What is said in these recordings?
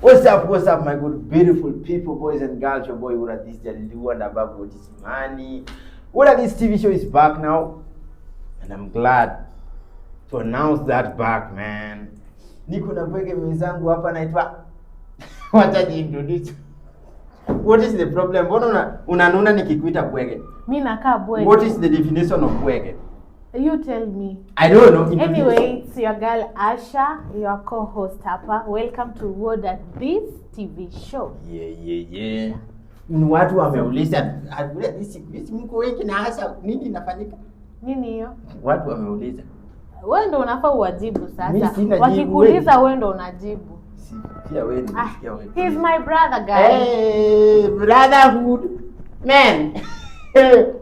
What's up, my good, beautiful people, boys and girls? Your boy Ura this Jaluo and above what is money. Ura this TV show is back now, and I'm glad to announce that back, man. Niko na bwege mwenzangu hapa naitwa, wacha jiintroduce. What is the problem? Mbona unanuna nikikuita bwege? Mi nakaa bwege. What is the definition of bwege? You tell me. I don't know. Introduce. Anyway, it's your girl Asha, your co-host hapa. Welcome to Word at This TV show. Yeah. Ni watu wameuliza, siku hizi mko wengi na hasa nini inafanyika? Nini hiyo? Watu wameuliza. Wewe ndo unafaa uwajibu Mi sasa. sina jibu. Wakikuuliza, wewe ndo unajibu. Si pia wewe Ah, nimesikia wewe. he's my brother, guys. Hey, brotherhood. Man.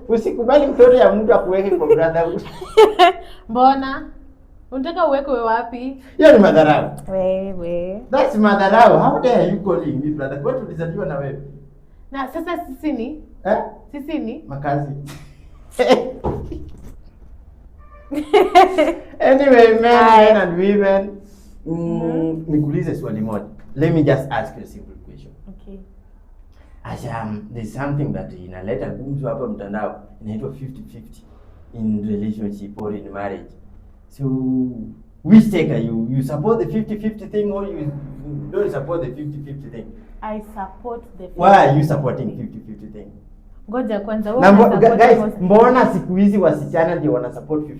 Usikubali mtoto ya mtu akuweke kwa brotherhood. Mbona? Unataka uwekwe wapi? Hiyo ni madharau. Wewe. That's madharau. How dare you calling me brother? Kwa tulizaliwa na wewe. Na sasa sisi ni Eh? Sisi ni Makazi. Anyway, men, Haya. Men and women. Nikuulize swali moja. Let me just ask you a simple question. Okay. As there's something that inaleta gumzo hapa mtandao, inaitwa 50-50 in relationship or in marriage. So which take are you? You support the 50-50 thing or you don't support the 50-50 thing? I support the Why are you supporting 50-50 thing? Ngoja kwanza, wewe Na una support guys, mbona siku hizi wasichana ndio wana support 50-50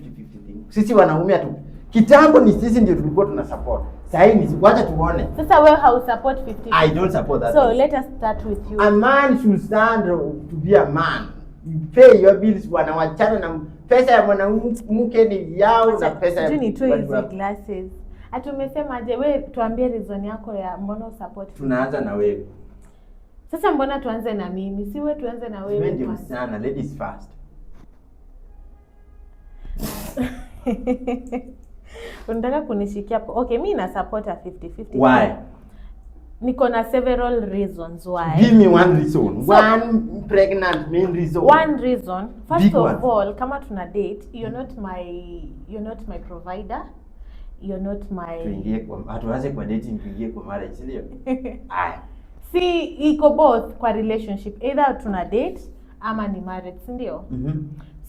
thing? Sisi wanaume hatu. Kitambo ni sisi ndio tulikuwa tuna support. Sasa hii ni wacha tuone. Sasa wewe hausupport 50? I don't support that So thing. let us start with you. A man should stand to be a man. You pay your bills, bwana, wachana na pesa ya mwanamke ni yao na pesa ya Sijui nitoe watu hizi glasses. Ati umesemaje? We tuambie reason yako ya mbona usupport. Tunaanza na wewe. Sasa mbona tuanze na mimi? Si we tuanze na Wewe wewe ndio kwanza. msichana, ladies first. Unataka kunishikia hapo. Okay, mi na support a 50-50. Why? Niko na several reasons why. Give me one reason. So- One pregnant main reason. One reason, first Big of one. All, kama tuna date, you're not my provider, you're not my Tuingie kwa, hatuanze kwa dating, tuingie kwa marriage, si ndio? Haya. Si iko both kwa relationship, either tuna date ama ni marriage, si ndio? Mhm.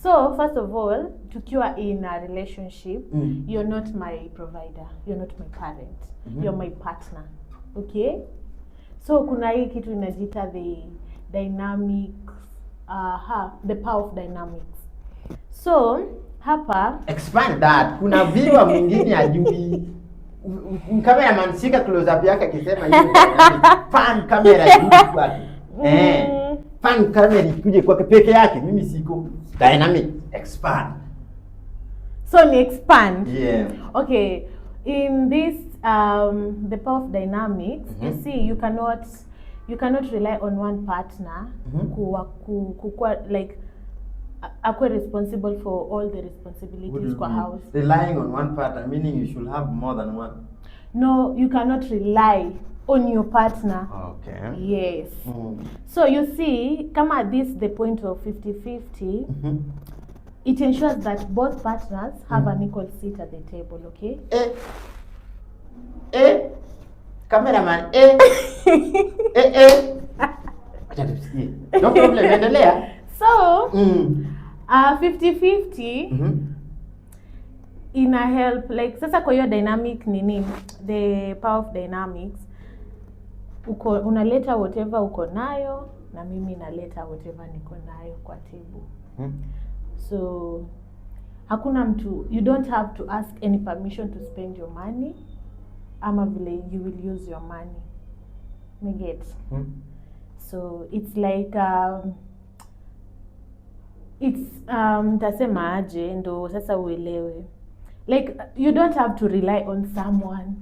So first of all, tukiwa in a relationship, you're not my provider, you're not my parent, you're my partner, okay? So kuna hii kitu inajiita the dynamics, the power of dynamics. So hapa Expand that. Kuna viewer mwingine ajui. Cameraman, shika close up yake akisema hiyo dynamic. Pan camera irudi kwake. Eh. Pan camera ikuje kwake peke yake. Mimi siko. Dynamic. Expand. So ni expand. Yeah. Okay, in this the power of dynamics, you see, you cannot rely on one partner kuwa kukua like akuwe responsible for all the What do responsibilities you kwa mean? house. Relying on one partner, meaning you should have more than one. No, you cannot rely on your partner. Yes. So you see, kama this the point of 50-50, it ensures that both partners have an equal seat at the table, okay? Eh. Eh. Cameraman, eh. Eh, eh. Acha tusikie. No problem, endelea. So 50-50 ina help like sasa kwa hiyo dynamic nini, the power of dynamics, uko unaleta whatever uko nayo na mimi naleta whatever niko nayo kwa table. So hakuna mtu, you don't have to ask any permission to spend your money ama vile you will use your money. Umeget? So it's like it's ntasema aje ndo sasa uelewe? Like, you don't have to rely on someone.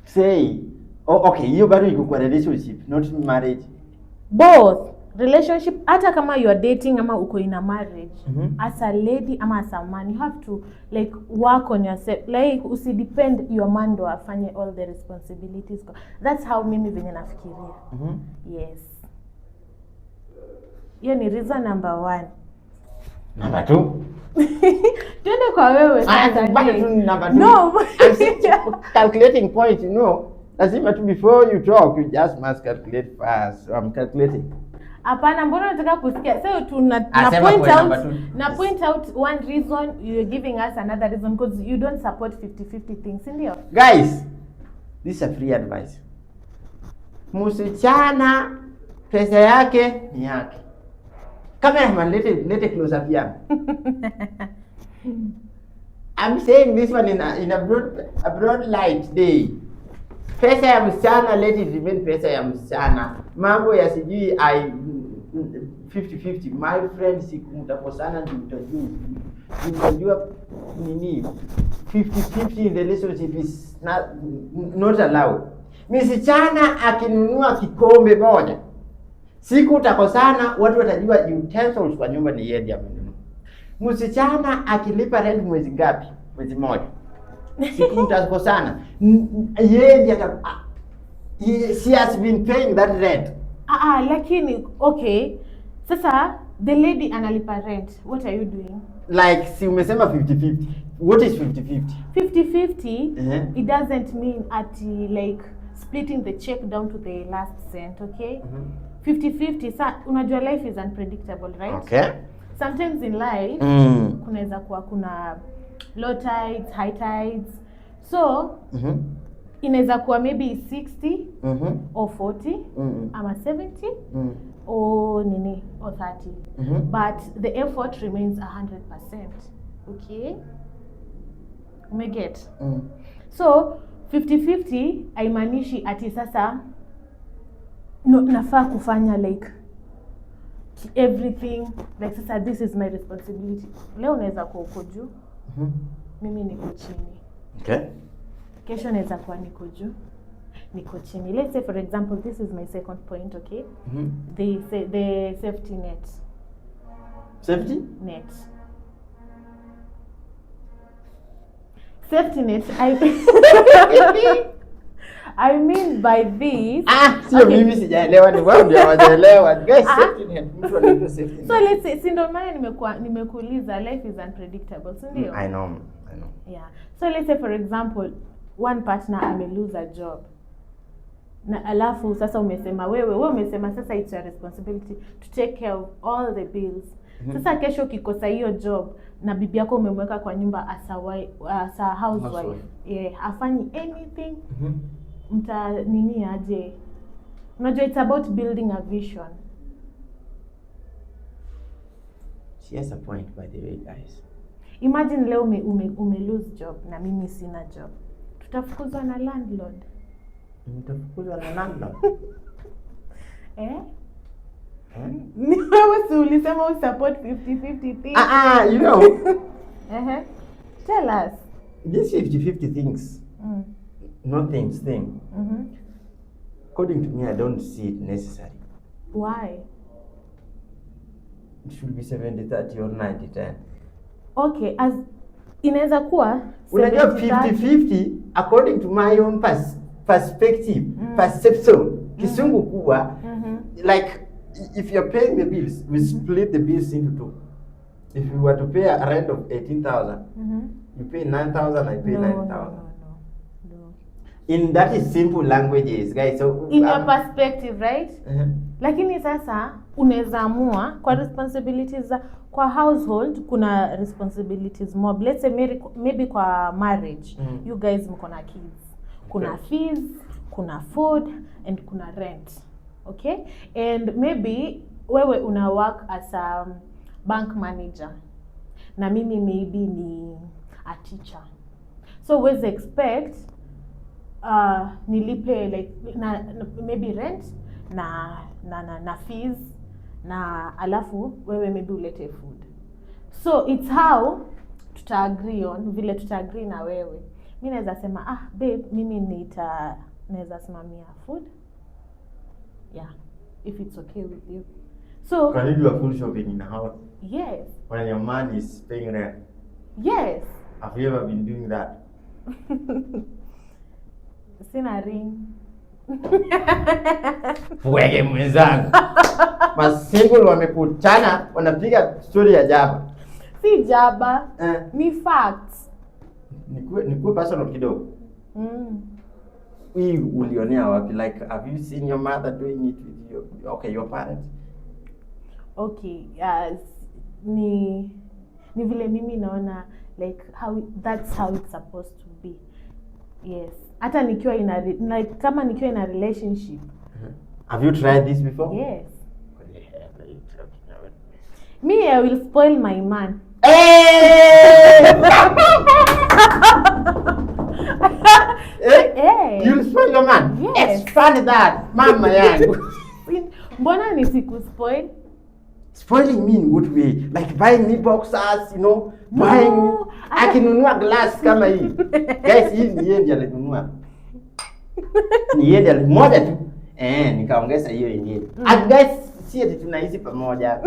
Say, oh, okay, hiyo bado iko kwa relationship, not marriage. Both relationship, hata kama you are dating ama uko in a marriage, as a lady ama as a man, you have to like work on yourself. Like, usidepend your man ndo afanye all the responsibilities. That's how mimi venye nafikiria. Yes, hiyo ni reason number one. Number two. Tuende kwa wewe Ah, sasa. Bado Je. tu number two. No. I'm still calculating points. Lazima tu before you talk, you just must calculate first. So I'm calculating. Hapana, mbona unataka kusikia? So tuna na Asema point point out number two. Na point out one reason, you're giving us another reason because you don't support 50-50 things, si ndio? Guys, this is a free advice. Msichana pesa yake ni yake. Cameraman, lete close up yangu. I'm saying this one in a broad light day. Pesa ya msichana, let it remain pesa ya msichana. Mambo ya sijui I 50-50, my friend, siku mtakosana ndio utajua. Utajua nini 50-50 in the relationship is not allowed. Msichana akinunua kikombe moja, siku utakosana, watu watajua utensils kwa nyumba ni yeye ndiye amenunua. Msichana akilipa rent mwezi ngapi? Mwezi moja. Siku mtakosana, yeye ndiye she has been paying that rent. Ah, ah, lakini okay. Sasa the lady analipa rent. What are you doing? Like, si umesema 50-50. What is 50-50? 50-50, Uh-huh. it doesn't mean ati like splitting the check down to the last cent, okay? 50-50, sa unajua life is unpredictable, right? Okay. Sometimes in life kunaweza kuwa kuna low tides, high tides. So inaweza kuwa maybe 60 or 40 ama 70 or nini or 30, but the effort remains 100%, okay? Umeget? Mm. So 50-50 haimaanishi ati sasa no, nafaa kufanya like everything, like sasa this is my responsibility. Leo unaweza kuwa uko juu, mimi niko chini. Kesho naweza kuwa niko juu, niko chini. Let's say, for example, this is my second point, okay? The safety net. Safety? Net, safety net, I mean by this Ah, sio. Okay. Mimi sijaelewa, ni wao ndio hawajaelewa. Guys, Ah. safety net. Mtu anaitwa safety So net. let's say, si ndio maana nimekuuliza life is unpredictable, si ndio? I know. I know. Yeah, so let's say, for example, one partner ame lose a job na alafu sasa umesema wewe umesema sasa it's your responsibility to take care of all the bills. Sasa kesho ukikosa hiyo job na bibi yako umemweka kwa nyumba as a housewife, Housewife. yeah, afanyi anything, mta nini aje? Unajua it's about building a vision. She has a point, by the way, guys. Imagine leo ume lose job na mimi sina job, tutafukuzwa na landlord. Mtafukuzwa na landlord. Eh? Eh? Ni wewe, si ulisema usupport 50-50 thing? Ah, ah, you know, Ehe. Tell us. This 50-50 things, not things thing. According to me, I don't see it necessary. Why? It should be 70-30 or 90-10. Okay, as inaweza kuwa Unajua 70-30. 50-50, according to my own perspective, perception, kisungu kubwa, like if you're paying the bills, we split the bills into two. If you were to pay a rent of 18,000, you pay 9,000, I pay No, no, 9,000. no. In that is simple languages, guys. So In your perspective, right? Uh-huh. Lakini sasa unaweza amua kwa responsibilities kwa household kuna responsibilities mob. Let's say maybe kwa marriage, you guys mko na kids, kuna fees, kuna food and kuna rent, okay? And maybe wewe una work as a bank manager na mimi maybe ni a teacher, so huwezi expect nilipe like na maybe rent na fees na alafu wewe maybe ulete food. So it's how tuta agree on, vile tuta agree na wewe. Mi naweza sema, "Ah, babe, mimi naweza simamia food," yeah, if it's okay with you. So Can you do a full shopping in a house Yes. when your man is paying rent? Yes. Have you ever been doing that? Sina ring. Wege mwenzangu, masingle wamekutana wanapiga story ya jaba. Si jaba. Eh. Ni facts. Nikuwe personal kidogo. Hii ulionea wapi? Like, have you seen your mother doing it with your, okay, your parents? Okay, yes, ni vile mimi naona, like how that's how it's supposed to be. Yes, hata nikiwa in a like kama nikiwa in a relationship. Have you tried this before? Yes. What the hell are you talking about? Me, I will spoil my man. Hey! Eh? Eh. You'll spoil your man? Yes. Expand that, mama yangu. Mbona nisikuspoil? Spoiling me in what way? Like buying me boxers, buying No, akinunua glass kama hii. Guys, hii ni yeye ndiye alinunua. Ni yeye ndiye moja tu. Eh, nikaongeza hiyo ingine. And guys, si ati tunaishi pamoja.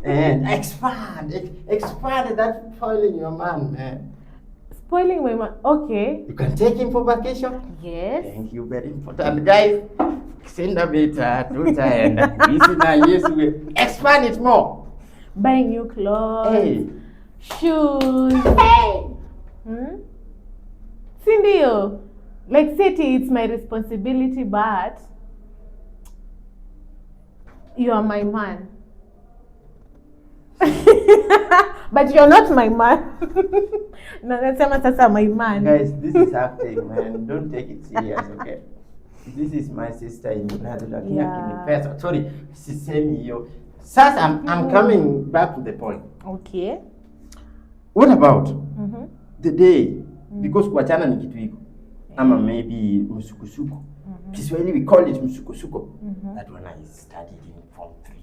Eh, expand, expand that spoiling your man, man. Spoiling my man. Okay. You can take him for vacation. Yes. Thank you, very important, guys. Send beta, tutaenda kuishi na Yesu. Expand it more. Buying new clothes, Hey. Shoes. Hey. Si ndio? Like city, it's my responsibility, but you are my man. But you're not my man. No, nasema sasa my man. Guys, this is acting, man. Don't take it serious, okay? This is my sister in blood, lakini akinipesa. Sorry, sisemi hiyo. Sasa I'm coming back to the point. Okay. What about the day? Because kuachana ni kitu iko. Ama maybe msukusuko. Kiswahili we call it msukosuko. That one I studied in form 3.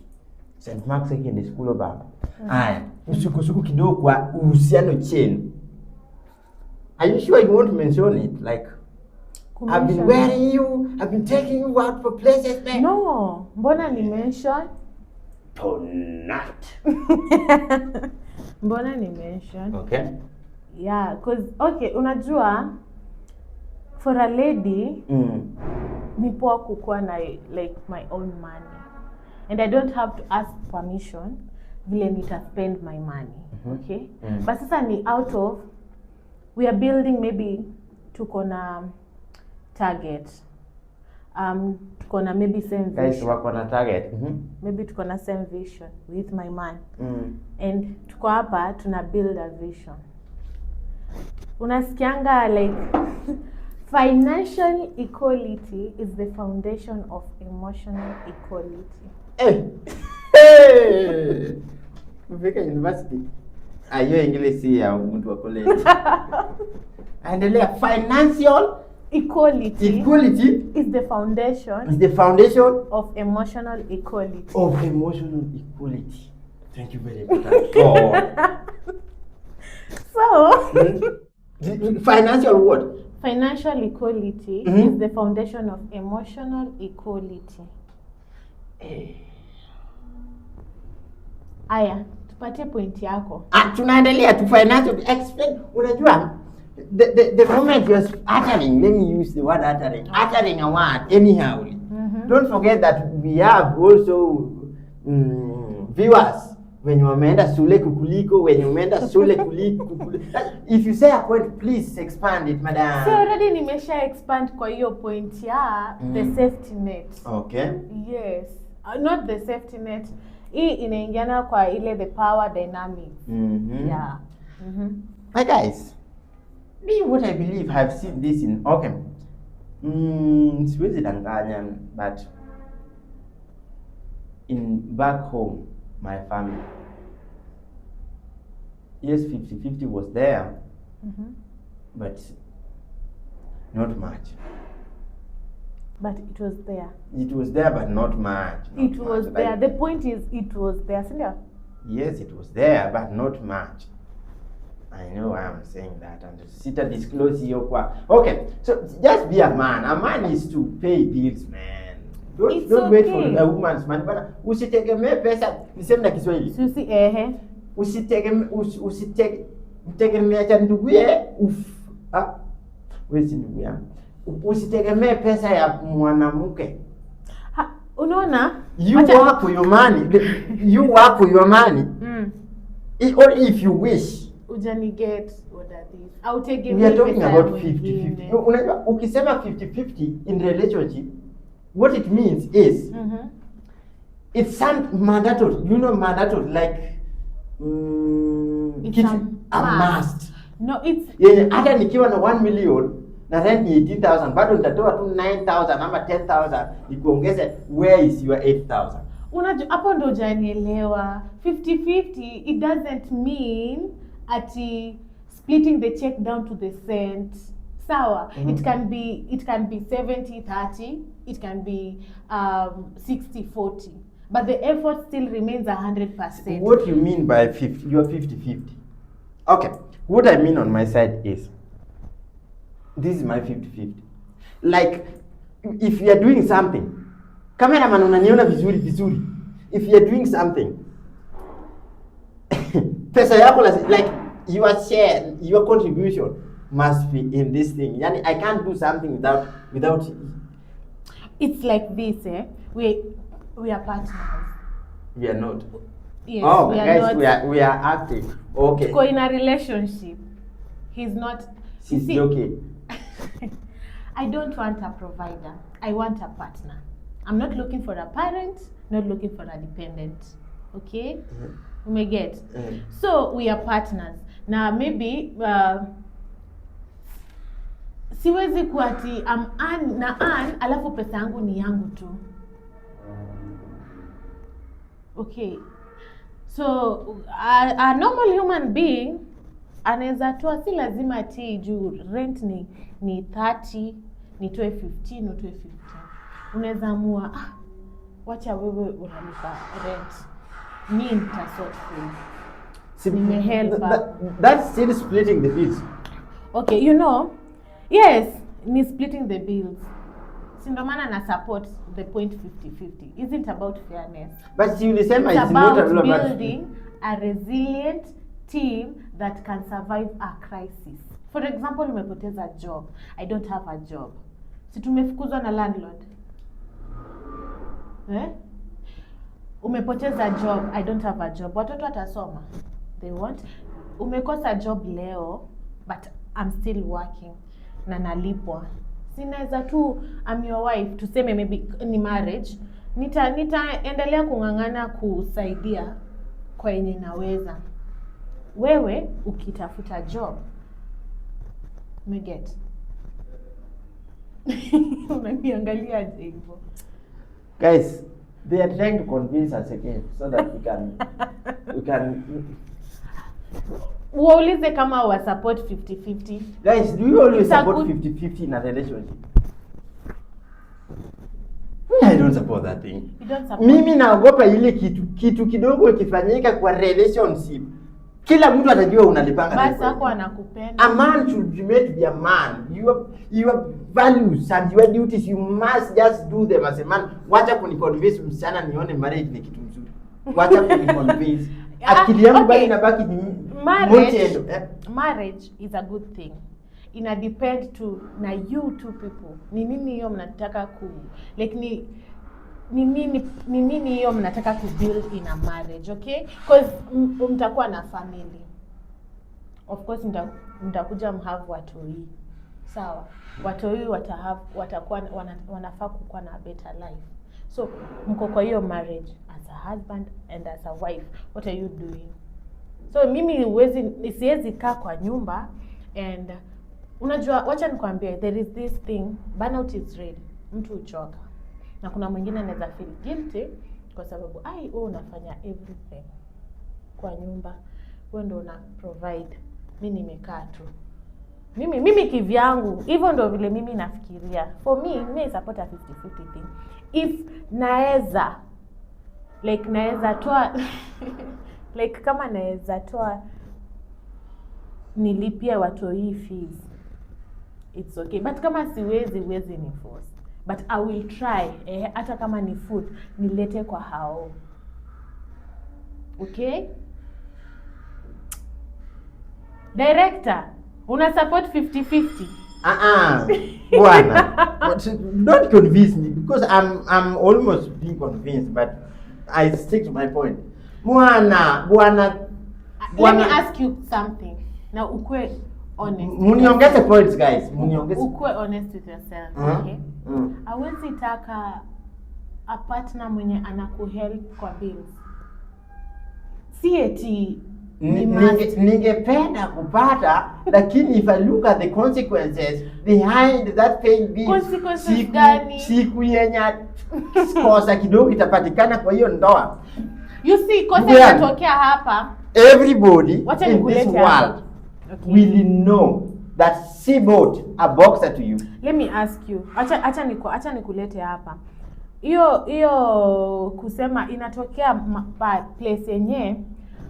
St. Mark Secondary School, baba. Aya, msukosuko kidogo kwa uhusiano chenu. Are you sure you won't mention it? Like, I've been Kumention. Wearing you, I've been taking you out for places, man. No, mbona ni mention? Tonight. Mbona ni mention? Okay. Yeah, 'cause okay, unajua for a lady ni poa kukuwa na like my own money and I don't have to ask permission vile nita spend my money. Okay? Mm. But sasa ni out of we are building, maybe tuko na target, tuko na maybe same Guys, vision. Wako na target. Maybe tuko na same vision with my man and tuko hapa tuna build a vision. Unasikianga like financial equality is the foundation of emotional equality. Eh. Hey. Mfika university. Ah, hiyo English si ya mtu wa college. Endelea. Financial equality equality is the foundation is the foundation of emotional equality. Of emotional equality. Thank you very much. God. So Financial what? Financial equality is the foundation of emotional equality. Aya, tupatie point yako. Ah, tunaendelea tu financial explain. Unajua the moment you're uttering, let me use the word uttering, uttering a word anyhow. Don't forget that we have also viewers wenye wameenda shule kukuliko, wenye wameenda shule kuliko. If you say a point, please expand it, madam. So already nimesha expand kwa hiyo point ya the safety net. Okay. Yes, not the safety net, hii inaingiana kwa ile the power dynamics. Yeah. My guys, me, what I believe, I've seen this in, okay. Siwezi danganya, but in back home, my family, yes, 50-50 was there, but not much. But it was there. It was there, but not much. Not It was much. there. Like, The point is it was there, sindio? Yes, it was there, but not much. I know why I'm saying that, and sita disclose hiyo kwa. Okay, so just be a man. A man is to pay bills, man. Don't, It's don't wait for okay. a woman's money. Bana, usitegemee pesa. Niseme na Kiswahili. Susi, ehe. Usitegemee usitege mtegemea cha nduguye uf. Ah, wewe si ndugu yangu. Usitegemee pesa ya mwanamke. Ha, unaona. You Acha- work for your money. You work for your money. Or if you wish. Ujani get what are these? Hautegemei We are talking pesa ya about 50-50. mwingine. Unajua ukisema 50-50 in relationship, what it means is it's some mandatory, mandatory like It's kitu a a must. must. No, it's Yenye hata nikiwa na 1 million na rent ni 18,000, bado nitatoa tu 9,000 ama 10,000 nikuongeze, where is your 8,000? Unajua hapo ndo hujanielewa. 50-50, it doesn't mean ati splitting the check down to the cent, sawa? It can be 70-30, it can be 60-40, but the effort still remains 100%. What you mean by 50, you are 50-50. Okay, what I mean on my side is this is my 50-50. Like if you are doing something, cameraman unaniona vizuri vizuri. If you are doing something, pesa yako like your share, your contribution must be in this thing. Yani I can't do something without It's like this, eh? We are partners. We are not. Yes, Oh, we are guys, not. we are acting. Okay. Tuko in a relationship. He's not, you She's see, joking. I don't want a provider. I want a partner. I'm not looking for a parent, not looking for a dependent. Okay? You may get. So we are partners. Now maybe siwezi kuwa ati I'm earn, na earn alafu pesa yangu ni yangu tu. Okay. So a normal human being anaweza toa, si lazima ati juu rent ni 30 nitoe 15, utoe 15. Unaweza amua, ah, wacha wewe unalipa rent, mi nitasort food. See, Nimehelp. That's still splitting the bills. Okay, yes, ni splitting the bills. Si ndo maana na support the point 50-50 isn't about fairness. But si ulisema It's it's not about all about building a resilient team that can survive a crisis. For example, umepoteza job, I don't have a job. Si tumefukuzwa na landlord, eh? Umepoteza job, I don't have a job. Watoto watasoma? They won't. Umekosa job leo, but I'm still working na nalipwa, sinaweza tu, I'm your wife, tuseme maybe ni marriage, nitaendelea kung'ang'ana kusaidia kwa yenye naweza, wewe ukitafuta job. Umeget? Unaniangalia hivyo? Guys, they are trying to convince us again so that we can Waulize kama wa support 50-50. Guys, do you always It's a support 50-50 in a relationship? Me, I don't support that thing. You don't support? Mimi naogopa ile kitu kidogo ikifanyika kwa relationship, kila mtu atajua unalipanga Basi rent. wako anakupenda. A man should be made to be a man. Your values and your duties, you must just do them as a man. Wacha kuniconvince msichana nione marriage ni kitu mzuri. Wacha kuniconvince. Ah, Akili yangu bado okay. inabaki ni Marriage, mchendo, eh? marriage is a good thing. Ina depend to na you two people, ni nini hiyo mnataka ku, like, ni nini hiyo mnataka ku build in a marriage, okay? 'Cause mtakuwa na family, of course mtakuja mhave watoi, sawa? Watoi watahave, watakuwa wanafaa kukuwa na a better life. So mko kwa hiyo marriage as a husband and as a wife, what are you doing? So mimi huwezi, siwezi kaa kwa nyumba and, unajua, wacha nikwambie, there is this thing, burnout is real. Mtu huchoka na kuna mwingine anaweza feel guilty kwa sababu, ai, wewe unafanya everything kwa nyumba, wewe ndo una provide, mi nimekaa tu. Mimi kivyangu, hivyo ndo vile mimi nafikiria. For me, mi support a 50-50 thing if naeza, like, naweza toa, like, kama naweza toa nilipie watoi fees, it's okay, but kama siwezi, huwezi ni force, but I will try, eh, hata kama ni food nilete kwa hao, okay? Director, una support 50-50? Uh-uh. Bwana. But don't convince me because I'm almost being convinced, but I stick to my point. Bwana, bwana, Let me bwana. Ask you something. Na ukue honest. Muniongeze points, guys, muniongeze. Ukue honest with yourself, okay? Awezi taka a partner mwenye anakuhelp kwa bills. Si eti ni must. Ningependa kupata, lakini if I look at the consequences behind that paying bills, Consequences siku, gani? Siku yenye kosa kidogo itapatikana kwa hiyo ndoa, You see, kosa Ndugu yangu. inatokea hapa. Everybody Wacha in this nikulete hapa. world Okay. will know that she bought a boxer to you. Let me ask you. Acha nikulete hapa. Hiyo kusema inatokea place yenye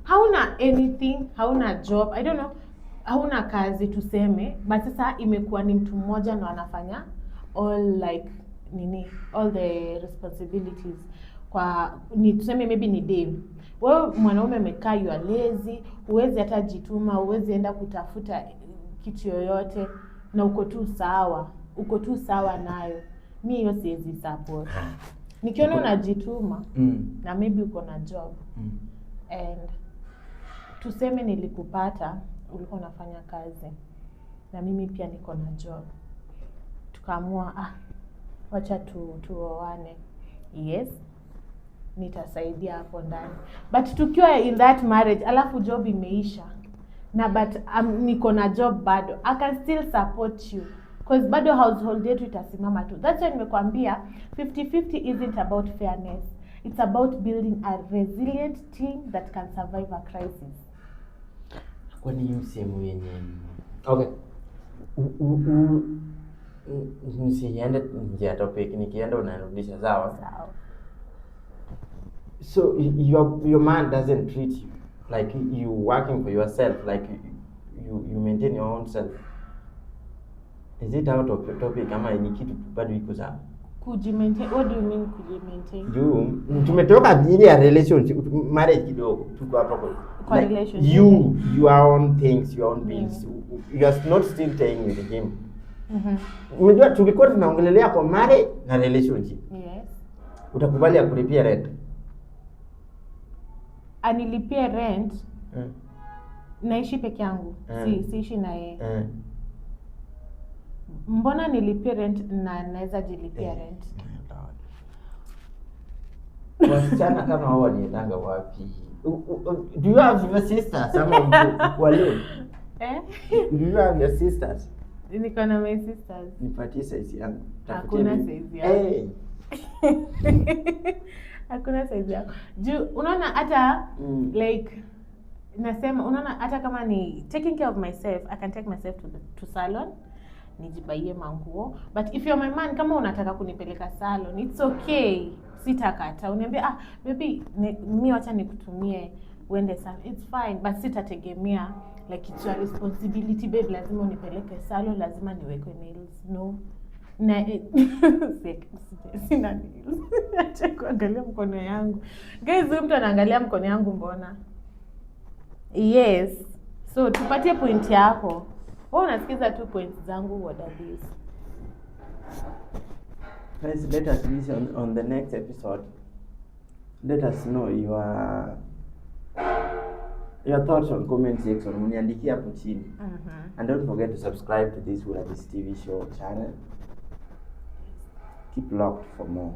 hauna anything, hauna job, I don't know, hauna kazi tuseme, but sasa imekuwa ni mtu mmoja ndo anafanya all, like nini, all the responsibilities kwa, ni tuseme maybe ni dem. Wewe mwanaume umekaa, you are lazy, huwezi hata jituma, huwezi enda kutafuta kitu yoyote na uko tu sawa, uko tu sawa nayo. Mi hiyo siwezi support. Nikiona unajituma na maybe uko na job and tuseme nilikupata ulikuwa unafanya kazi na mimi pia niko na job, tukaamua, ah, wacha tuoane, yes, nitasaidia hapo ndani, but tukiwa in that marriage alafu job imeisha na but niko na job bado, I can still support you cause bado household yetu itasimama tu. That's why nimekwambia 50-50 isn't about fairness, it's about building a resilient team that can survive a crisis. Kwani hiyo sehemu yenye, okay, nisiende nje ya topic, nikienda unarudisha, sawa? Sawa. So your man doesn't treat you like you working for yourself, like you maintain your own self. Is it out of topic ama ni kitu tu bado iko sawa? Kujimaintain, what do you mean kujimaintain? Juu tumetoka ile ya relationship, marriage kidogo, tuko hapa kwa Kwa like, relationship. You your own things, your own bills, you are not still staying with him. Unajua tulikuwa tunaongelelea kwa marriage na relationship. Yes. Utakubali ya kulipia rent? Anilipie rent? Naishi peke yangu. Si siishi na yeye. Mbona nilipie rent na naweza jilipia rent? Wasichana kama hao waliendanga wapi? Do you have your sisters ama uko alone? Eh? Do you have your sisters? Niko na my sisters. Nipatie size yangu. Tafutie Hakuna mimi. size yako. Eh. Hakuna size yako juu unaona hata like nasema, unaona hata kama ni taking care of myself, I can take myself to salon nijibaie manguo, but if you're my man, kama unataka kunipeleka salon, it's okay, sitakata. Uniambia, "Ah, maybe mi wacha nikutumie uende salon," it's fine, but sitategemea like it's your responsibility, babe, lazima unipeleke salon, lazima niwekwe nails. No, na sina nails. Acha kuangalia mkono yangu, guys. Huyu mtu anaangalia mkono yangu mbona? Yes, so tupatie point yako. Wewe unasikiza tu point zangu. What are these? Guys, let us listen on the next episode. Let us know your thoughts on comment section. Mniandikie hapo chini. And don't forget to subscribe to this Wura This TV show channel. Keep locked for more.